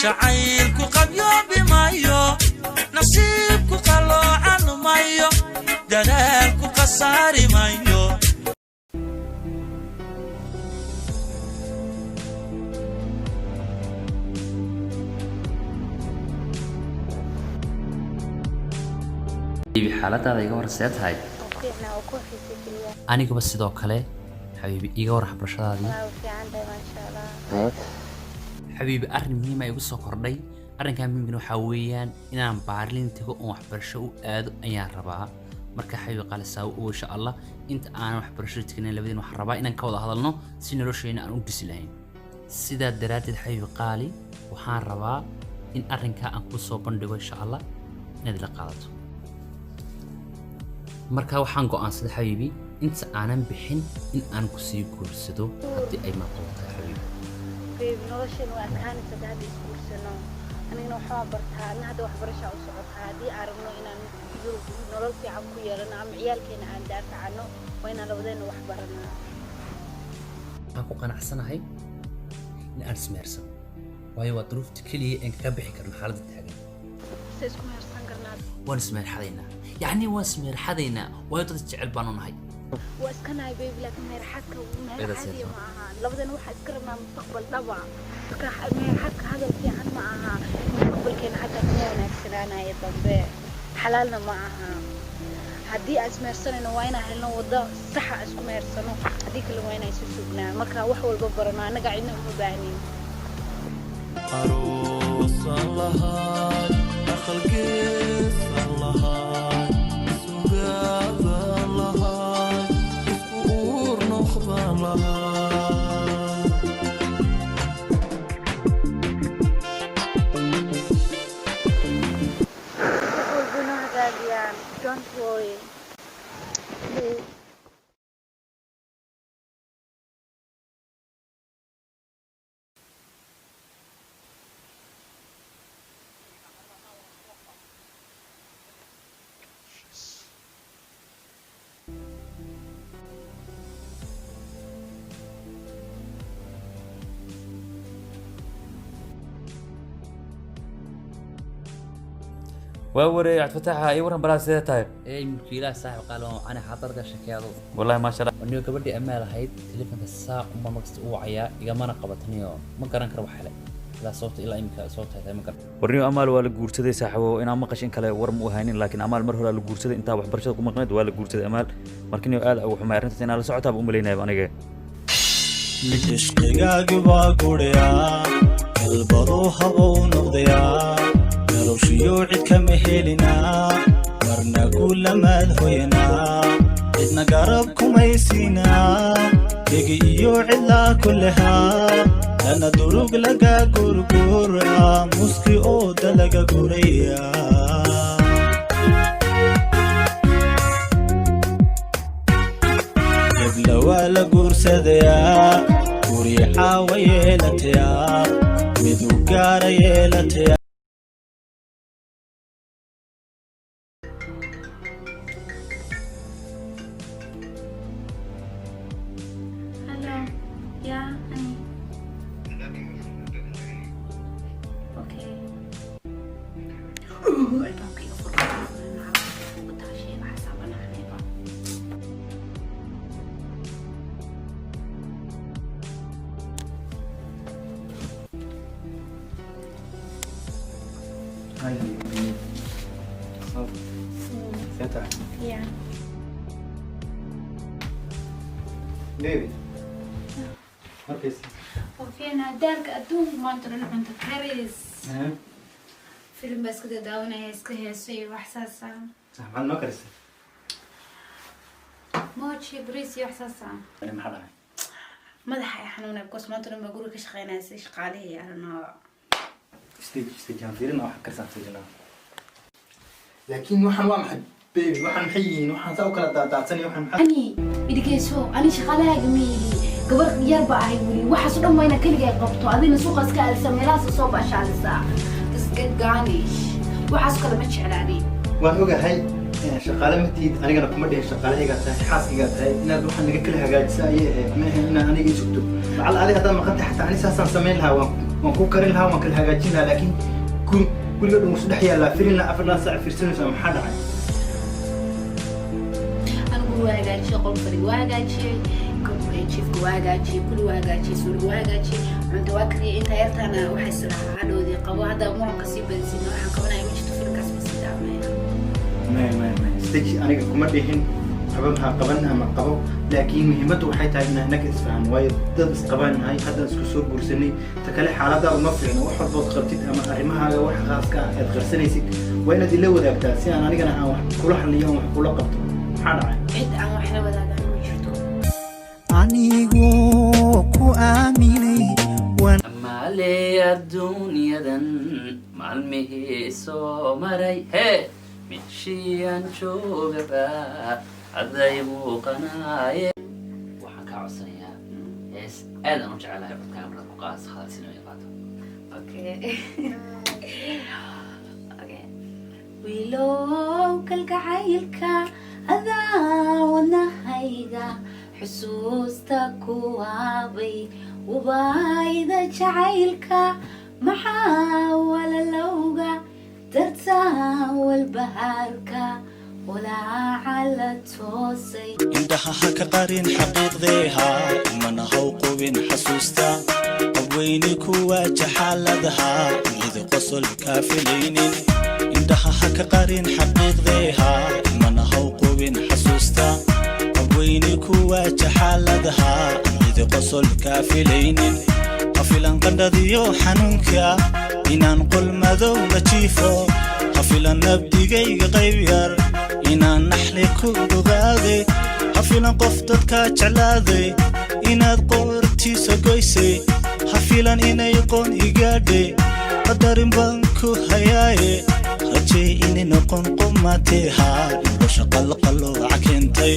Jacaylku qabyoobi maayo, nasiibku qaloocan mayo, dadaalku khasaari mayo. Xabiibi, xaaladaada iga war, see tahay? Fiicna oo ku xiisa geliya. Anigaba sidoo kale. Xabiibi, iga war waxbarashadaadii. Waa fiican tahay, maasha Allah. Xabiibi, arrin muhiima igu soo kordhay. Arrinkaa muhiimkana waxaa weeyaan inaan Baarlin tago oon waxbarasho u aado ayaan rabaa. Marka xabiibi qaalisaawo o, insha Allah inta aanan waxbarasho teginin labadeen waxaan rabaa inaan ka wada hadalno si nolosheena aan u dhisi lahayn. Sidaa daraaddeed, xabiibi qaali, waxaan rabaa in arrinkaa aan kuu soo bandhigo, insha Allah inaad ila qaadato. Marka waxaan go'aansaday, xabiibi, inta aanan bixin in aan kusii guursado, haddii ay macquul tahay, xabiibi. Baby, nolosheena waa adkaanaysa hadda hadda isguursano. Anigana waxbaa bartaa, adna hadda waxbarashaa u socotaa. Haddii aan rabno inaan Yurub nolol fiican ku yeelano ama ciyaalkeena aan daafacano, waa inaan labadeena wax baranaa. Waxaan ku qanacsanahay in aan ismeersano, waayo waa duruufta keliya een kaga bixi karno xaaladda taagan. Se isku mehersan karnaa? Waan ismeerxadaynaa, yacni waan ismeerxadaynaa, waayo dad jecel baanu nahay. Waa iska nahay, baby, laakiin meherxadka meher caadiya ma aha. Labadeena waxaa iska rabnaa mustaqbal dhaba. Marka meherxadka hadal fiican ma aha, mustaqbalkeena xataa kama wanaagsanaanaya dambe, xalaalna ma aha. Haddii aan ismehersanayno, waa inaan helno waddo saxa isku mehersano. Haddii kale waa inaan isu sugnaa. Marka wax walba barano, annaga cidna uma baahnin. Aroosaan lahaay, aqalgeesaan lahaay, sugaadaan lahaay, isku uur noqdaan lahaay. Wax walba inoo hagaagiyaan, don't worry, please. Waa wareey, Cabdifataaxa, ii waran balaa, sidee tahay? Ee mulkiilaha, saaxib qaali, waan wacana xadarka shekeado. Wallahi maasha Allah. Anigo gabadhii amaal ahayd telefonka saa unbaa markasta u wacayaa, igamana qabataniyo. Ma garan karo wax hele ilaa sababta ilaa imika sababta tahay ma garan. Warniyo, Amaal waa la guursaday, saaxiibo. Inaa maqash in kale war ma u haynin, laakiin Amaal mar hore la guursaday. Intaa waxbarashada ku maqneed waa la guursaday Amaal. Marka niyo aad ugu xumay arrintaas, inaa la socotaaba u malaynaya aniga. Ishqigaagi baa guryaa, galbaduu habow noqdayaa, garowshiyo cid kama helinaa, marna guulamaad hoyanaa, cidna garab kumaysiinaa, degi iyo cidlaa kulehaa, lana durug laga gurguraa, muski ooda laga guraya. Hebla waa la guursadayaa, guri caawa yeelatayaa, midu gaara yeelatayaa. Hello. Yeah, honey. Okay. Albaabka iga fur. Wataashay waxaa saabanahayba. Hi, baby. So, see tahay? Yeah. Baby. Markaysa. Oo fiicnaa, daalka adduunka maanta dhan cunto karis. Film baa iska daawanaya, iska heeso iyo wax saas ah. Sax, maxaad noo karisay? Mooji, bariis iyo wax saas ah. Ani maxaa dhacay? Madaxa ay xanuunay because maanta dhan baa guriga ka shaqeynaya si shaqaalihii, I don't know. Stage stage aan fiirina, waxa karisaan fiirina. Laakiin waxaan waa maxay, baby? Waxaan maxay yihiin? Waxaan saa u kala daadaadsanay, waxaan maxaa? Ani idhigeyso, ani shaqaalahaaga ma yihi, gabar yar ba ahay weli. Waxaas oo dhan waa inaa keligaa qabto, adina suuqa iska aadisa, meelahaas soo baashaalisaa. Just get garnish. Waxaas kale ma jeclaani. Waan ogahay shaqaale ma tihid, anigana kuma dhihin shaqaalahaygaa tahay, xaaskaygaa tahay. Inaad waxaan naga kala hagaajisa ayay ahayd, ma ahayn inaad aniga i sugto. Lacala adiga haddaad maqan tahay, xataa ani saasaan samayn lahaa, waan Waan kuu karin lahaa, waan kala hagaajin lahaa, laakiin guriga dhan wuu dhex yaallaa. Filina 4 saac fiirsanaysaa, maxaa dhacay? Anigu waa hagaajiyey, qol fadhiga waa hagaajiyey, jiifka waa hagaajiyey, kulli waa hagaajiyey, suuliga waa hagaajiyey, cunto waa kariyey. Inta yartaana waxay islahaa hadhowdii qabo. Hadda muranka sii badisin, waxaan qabanaya ma jirto, filmkaas ma sii daawanaya. May, may, may, stage aniga kuma dhihin waxba ha qaban ama qabo, laakiin muhiimaddu waxay tahay inaan innaga isfahano, waayo dad isqabaan nahay, haddaan isku soo guursanay. Ta kale, xaaladaadu ma fiicno. Wax walbood qabtid ama arrimahaaga wax khaaska ah aad qarsanaysid waa inaad ila wadaagtaa, si aan anigana aan wax kula xalliyo, aan wax kula qabto. Maxaa dhacay? Cid aan wax la wadaagaan ma jirto. Anigoo ku aaminay. Maale adduunyadan maalmihii soo maray, hee, meeshii aan joogaba aday muuqanaaye. Waxaan kaa codsanayaa hees aad aan u jecelahay, codkaaga markaad ku qaas khalaas inuu qaato. Okay. Wiilow kalgacaylka adaa wadnahayga xusuusta kuwaabay, ubaayda jacaylka maxaa walalowga dartaa walbahaarka walaaca la toosay. Indhaha ha ka qarin xaqiiqdeeha, mana haw qubin xasuusta qabweyni kuwa jaxaaladaha mid qosol kaa filaynin. Indhaha ha ka qarin xaqiiqdeeha, mana haw qubin xasuusta qabweyni kuwa jaxaaladaha mid qosol kaa filaynin. Ha filan qandhadiyo xanuunka inaan qol madow la jiifo, ha filan nabdigayga qayb yar inaan naxli ku ogaade, ha filan qof dadka jeclaaday inaad qoortiisa goysay, ha filan inay qoon igaadhay. Qadarin baan ku hayaaye, rajay inay noqon qumateha nolosha qalqalooca keentay.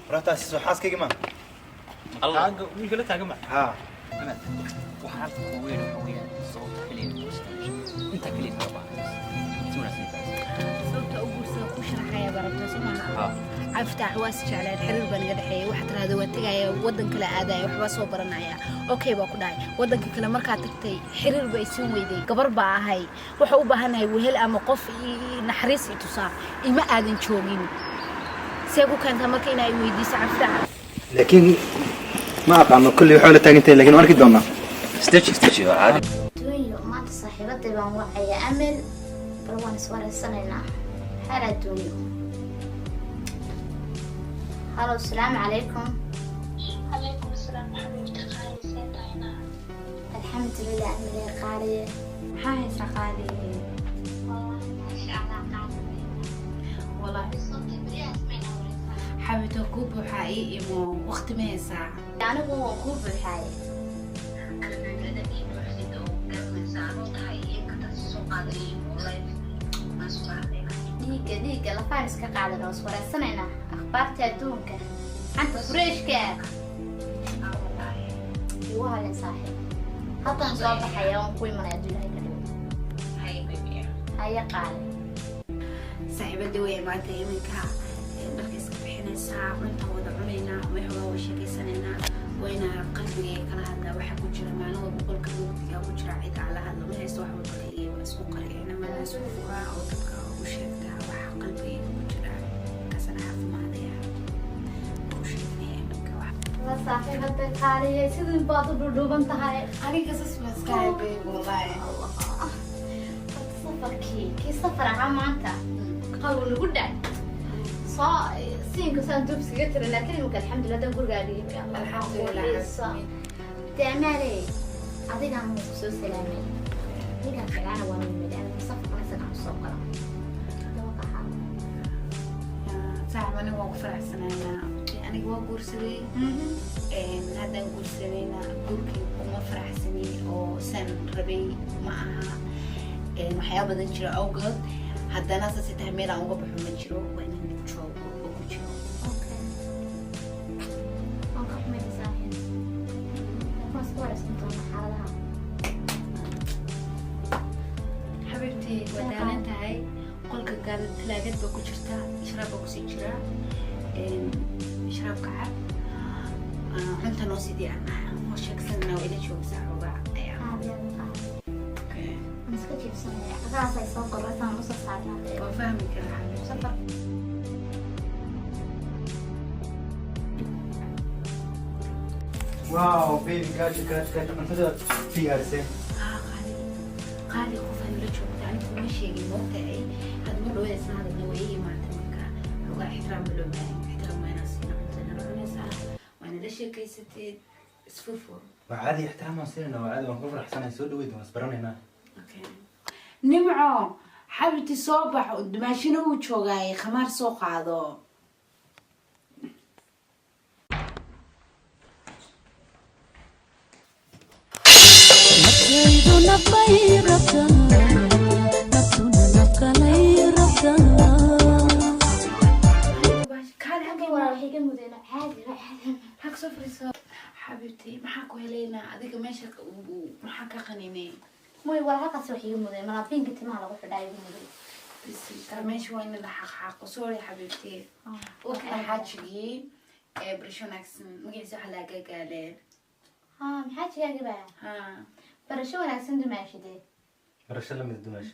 Waraataasi soo xaaskayga ma Allah. Wiilka la taagan ma ha? Waxaan halka kugu yeedhi waxa weeyaan sababta keliya intaa keliya kaga baahan si wanaagsan. Sababta u guursada ku sharaxaya barabta soo maaha? Ha. Caftaax, waa is jecleen, xiriir baa naga dhexeeyay. Waxaad tiraahda waa tegaya, waddan kale aadaya, waxbaa soo baranaya. Okay baa ku dhahay. Waddanka kale markaa tagtay, xiriir baa isin weyday. Gabar baa ahay, waxa u baahanahay wehel ama qof naxariis i tusaa. Ima aadan joogin, see ku keentaa marka inaa i weydiiso, Caftaax? Laakiin ma aqaano, kolley waxaa la taagantahay, laakiin waan arki doonaa. Stage, stage, waa caadi. Adduunyo, maanta saaxiibaday baan wacaya, Amel. Bal waan iswareysanaynaa xaal adduunyo. Halo, asalaamu calaykum. Calaykum asalaam, xabiibti qaali, see tahayna? Alxamdulilah, Ameley qaaliye. Maxaa haysaa, qaaliye? Wallahi maasha Allah, qaali. Wallahi Sabta beriyahaas mayna wareysaa. Xabiibto, kuu buuxaa, ii imo. Waqti ma haysaa? Anigu waan kuu buuxaaye. Albaabada ii buuxsid oo garanaysaa anoo tahay inkata soo qaaday live waan isku hadlaynaa. Dhiigga dhiigga lafaan iska qaadan oo iswareysanaynaa akhbaarta adduunka xanta fureeshka. Aa wallaahi. Igu halin saaxiib, haddaan soo baxaya, waan ku imanaya hadduu Ilaahay ka dhigo. Hay baby. Haya qaali. Saaxiibadii way imaatay iminka, dharka iska bixinaysaa, cunta wada cunaynaa, waxoogaa waa sheekaysanaynaa, wayna qalbigay kala hadlaa waxa ku jira. Maalin walba qolka mugdiga ku jira, cid aan la hadlo ma haysto. Wax walba keligay waa isku qariyana, mana isku furaa oo dadka u sheegtaa waxa qalbigayga ku jira. Markaasana caafimaadaya u sheeganaya iminka wax. La saaxiibaday qaaliye, sidin baad u dhudhuuban tahay. Aniga sas baan iska hay, babe, wallahi. Horta safarkii kii safar ahaa maanta qabow nagu dhac soo siinka saan dubsiga tira, laakiin imika alxamdulilah haddaan gurigaaga yimi. Alxamdulilah. Dee Amaaley, adigaan wuu ku soo salaamay. Ninkaan jeclaana waa yimid, anigu safarkana isagaan usoo gala. Dawaqaxa. Saaxib, aniga waan ku faraxsanaynaa. Aniga waa guursaday. Haddaan guursadayna guurkii kuma faraxsani oo saan rabay ma aha. Waxyaaba badan jiro awgood, haddana saasay tahay meel aan uga baxo ma jiro, waa inaan joogo oo ku jiro. Okay. Waan ka xumayna saaxiib. Laakiin waan iska wareysan doonaa xaaladaha. Xabiibtii, waa daalan tahay, qolka gaada talaagad baa ku jirta, sharaab baa kusii jira. Sharaabka cab. Cunta noo sidii aan hor sheegsanana waa ila joogsaa xoogaa ayaa. Aad iyo aad. Waan iska jiibsanaya. Cagahaas ay soo korasaan usoo saarnaa. Waan fahmi karaa, xabiibti. Safar. Wow baby, gaajo gaajo gaajo, cuntada diyaariseen. Haa, qaali qaali, qof aan la joogta anigu kuma sheegin, moogtahay had ma dhaweysna hadalna way ii imaatay. Marka xoogaa ixtiraam ba loo baahan yahay, ixtiraam waa inaan siina, cuntada nala cunaysaa, waa nala sheekaysatid, isfurfur. Waa caadi, ixtiraamaan siinayna, waa caadi, waan ku faraxsanahay. Soo dhaweyd, waan isbaranaynaa. Okay. Nimco, xabibti, soo bax, dumaashina wuu joogaaye, khamaar soo qaado. Naftaydu nafbay rabtaa, naftuna nafkalay rabtaa. Kaali. Halkay walaal waxay ka mudeen caadi waa caadi. Xag soo fariiso, xabiibti. Maxaa ku helaynaa adiga meesha maxaa ka qaninay? Mooy walaal, halkaas waxay iga mudeen malaabiinka timaha lagu xidhaa iga mudeen. Bisinka, meesha waa in la xaqxaaqo. Sorry, xabiibti. Wakana xaajigii ee barasho wanaagsan, magaciisa waxaa laa Gagaale. Haa, maxaa jigaaga baa? Ha. Barasho wanaagsan, dumaashidee. Barasho lamid, dumaash.